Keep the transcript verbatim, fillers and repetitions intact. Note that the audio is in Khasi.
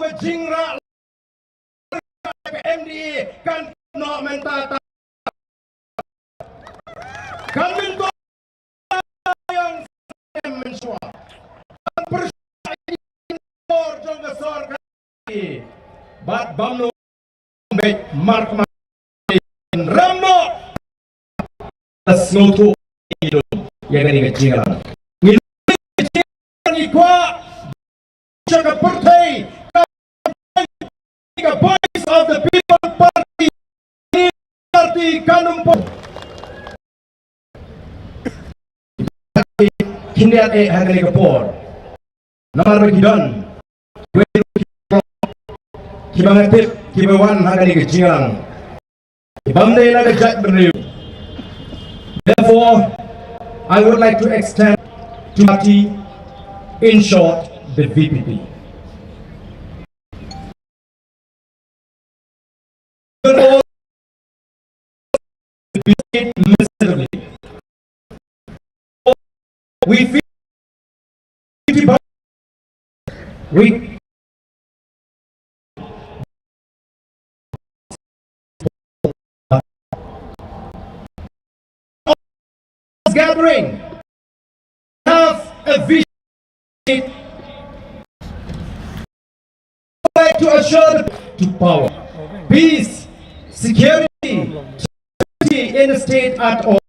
ka jingrah ka M D A kan noh mynta ta. Kan myntoi ïa ka mynshuwa. Kan pyrshah ïa ka por jong ka sorkar. Bad bam noh bad markhmat ram noh. Sngewthuh ïa kane ka jingïalang. Ngi kwah sha ka pyrthei ka Voice of the People Party, party kan ym poi khyndiat eh ha kane ka por. Namar ba ki don kiba nga tip kiba wan ha kane ka jingïalang. Bam dei na ka jaitbynriew. Therefore, I would like to extend to party, in short, the V P P. But all betrayed miserably. We feel we gathering have a vision to assure to power, peace, security, security in the state at all.